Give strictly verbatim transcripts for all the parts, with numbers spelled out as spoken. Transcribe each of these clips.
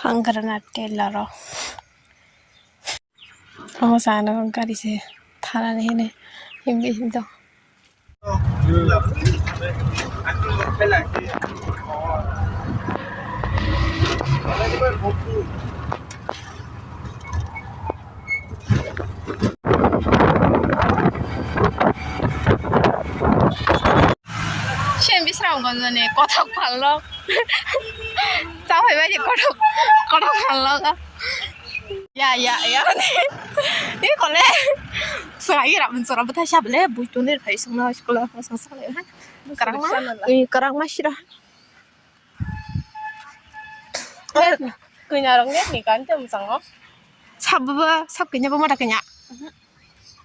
Hangrana tailor o. Omo sana gari se tharani hini himbi hindo. Siyam bisrang gonjoni kothok phalno. Chaphai bai kothok, kothok phalno. Ya, ya, ya. Ni kole. Sara ira mun sara bata sable bui tunir phai sungna school ha sung sale ha. Karang ma. Ui, karang ma sira. Kanya rong ni kan tem sango. Sab ba, sab kanya ba mata kanya.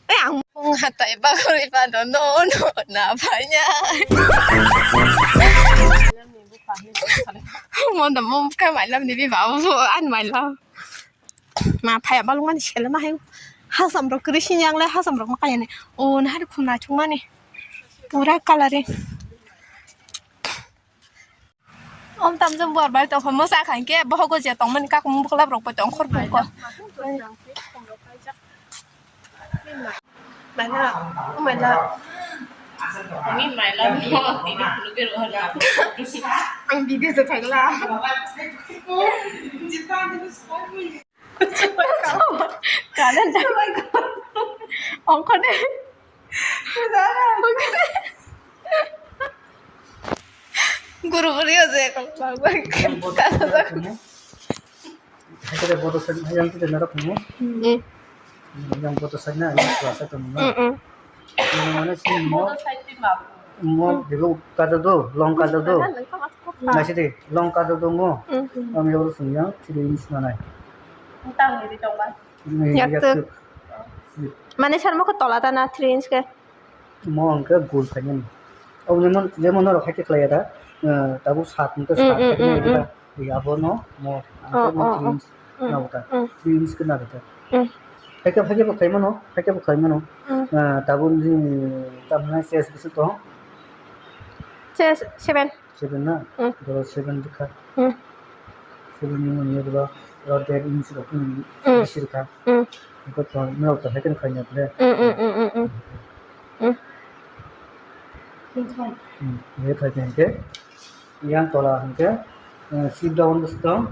Eh, ang mung hatai bagwi pano no no na phanya. Mo da mo ka mailam ni bi ba bu an mailam. Ma phaya balung ani sele ma hai. Hasam rok kri sinyang le hasam rok ma kaya ni. O na hari khum na chung mani. Pura coloring. Om tam jom bor bai tong kho mosa khan ke bohogo je tong mani kak mung bukla rok bai tong khor buk ko. Maila, maila. Ani maila no tini khuluk ber wala. Ang video je thagla. Kanan ta. Ongkho de. Guru buri o je ko. Hakhe de bodo side, yang tu de narok mo. Hmm. Yang bodo side na, yang kelas side mo. Hmm, hmm. Yang mana sih mo? Mo bego kaja do, long kaja do. Masih de, long kaja do mo. Hmm. Am yang sing yang, sini ini mana? Utang ini tong ba. Ini Yak yang tu. Mane sarmo ko tola ta na three inch ke. Mo hwnkhe gul khainani. Obo jemon, jemon norok haikhe khlaiya da, eh, tabuk sat hwnkhe Mm, sat mm, haikhe mm, nai da. Mm. Abono mo, Oh, hwnkhe mo oh, three oh. Inch Mm, nabo da. Mm. Three inch khe nabo da. Mm. Haikhe, haikhe bo khaimano, haikhe bo khaimano. Mm. Eh, tabuk ni, tamni size bwswk tong? Size seven. Seven na? Mm. Doro seven rwkha. Mm. Seven ni mani rwba, oro der inch rok ni Mm. Bisi rwkha. Mm. Eko to, norok to haikhe khaina ble. Mm, mm, mm, mm, mm. Mm. Mm, ye khaikhe hwnkhe, yang tola hwnkhe, eh, sit down bwswk tong.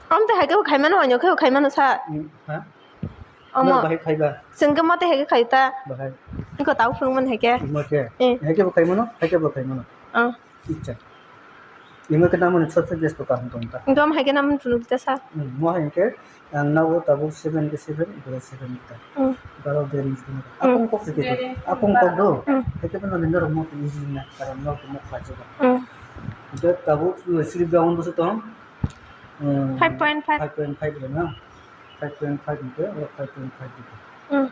Am tei haikhe bo khaimano, oino khe bo khaimano sa. Mm, ha? Omo. Norok bahai khaiba. Chwng khe mote haikhe khaita. Bahai. Eko tau phunukmani haikhe. Mote. Eh. Haikhe bo khaimano, haikhe bo khaimano. Ah. Icha. Imo khe namoni sob sob best kaham tong ta. Ekdom haikhe namoni phunuk ta sa. Hmm, mo hai khe ang nago tabuk seven khe seven, iko seven ta. Hmm. Baro bearing khe. Hmm. Akung kok se khe. Akung kok do. Hmm. Haikhe bono nini rok mo easy na, karon no mo khlai jaba. Hmm. Je tabuk slip down bo se tong. Hmm. Five point five. Five point five le na. Five point five hwnkhe, o five point five hwnkhe. Hmm.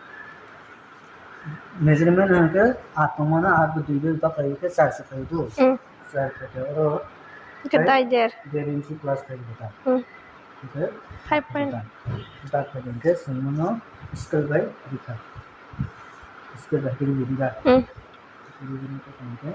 Measurement hwnkhe, aat tongmano, aat bo dui bai bak khlai khe char se khlai do. Hmm. Char khlai khe, oro Hwnkhe tei tai der. Der inch plus khlai khe ta. Hmm. Hwnkhe Five point. Bak khlai khe hwnkhe, chwng mano scale bai rikha. Scale bai rikha. Hmm. Rikha hwnkhe.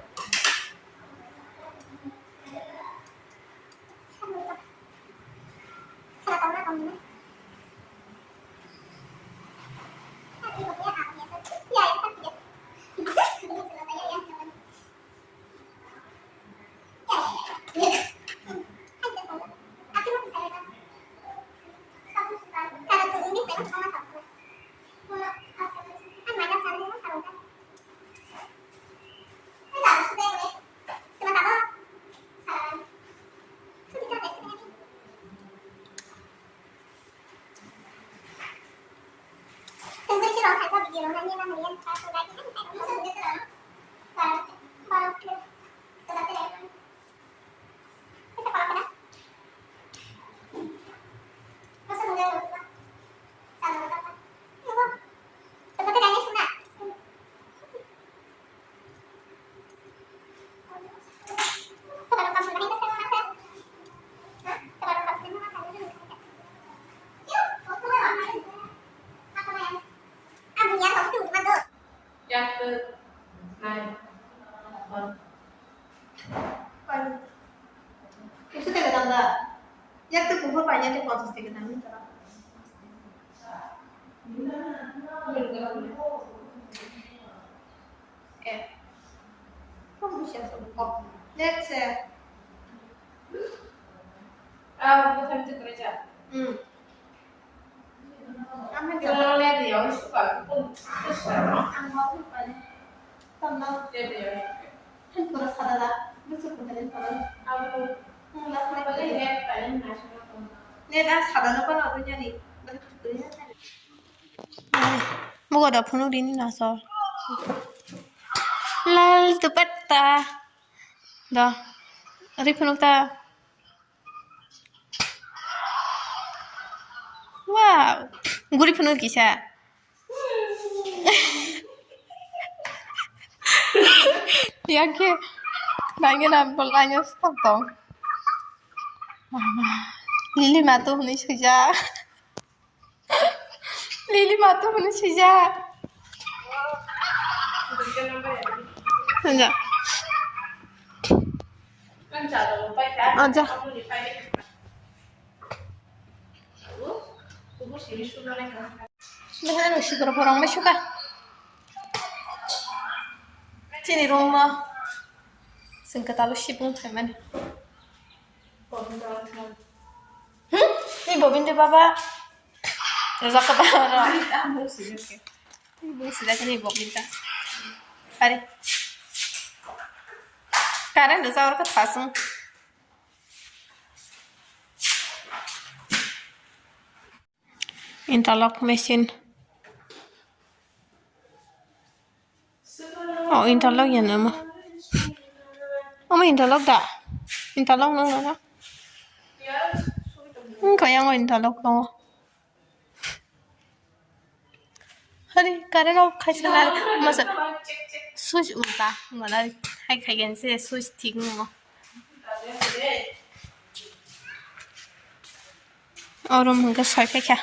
Net to kuphur bai net to ponchas teke nang ni tara. Eh. Kok bisa so kok. Net se. Ah, bukan tu kerja. Hmm. Mugo da phunuk rini naso. Lal dupatta. Da. Ri phunuk ta. Wow, guri phunuk kisa. Yang ke, nangke na bol nangke stop tong. Lili matu hwnwi swijak. Lili matu hwnwi swijak. Swijak. Aja. Behar no sikoro porong mai suka. Chini room mo. Sengke talo sibung phaimani. Hmm? Ni bobin de baba. Rojak kata oro. Ni bung sida kani bobin ta. Are. Current rojak oro ka thasung. Interlock machine. Oh, interlock ya nama. Omo interlock da? Interlock nang nang. Hmm, kaya ngo interlock nang. Hari current off khai sana masa switch ulta mana hai khai gen se switch thik ngo. Oro mungke soi khai kha.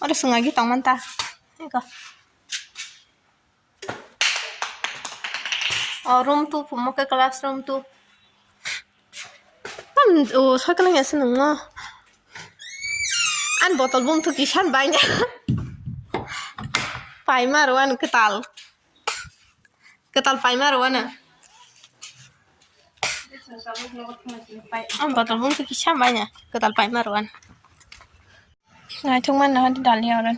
Oro sungagi tongman ta. Eko. O room two, phumo khe class room two. Am, o, cycle ya se nungmo. An botol bung thu kisan bai na. Paima ro an kwtal. Kwtal paima ro an. An botol bung thu kisan bai na. Kwtal paima ro an. Naithok mano hadi dalia oro.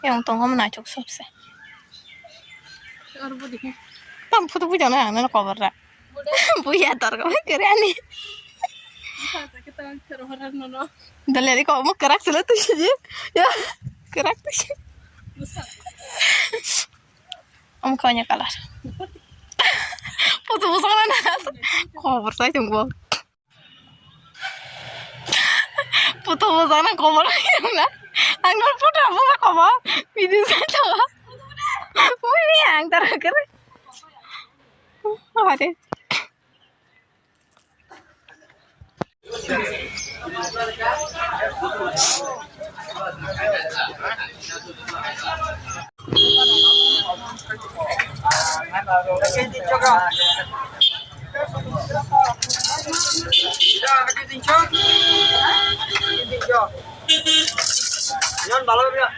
Yang tongo naithok sobse. Tam photo bujana ang nang kobor ra. Buya tor ko kere ani. Dalia ri ko mo kerak sele tu siji. Ya. Kerak tu siji. Om kanya kalar. Photo bujana na. Kobor sai tongbo. Photo bujana kobor na. Ang nor photo bujana kobor. Video sai tongbo. Ui, ang tara kere. Are. Yan balo ya.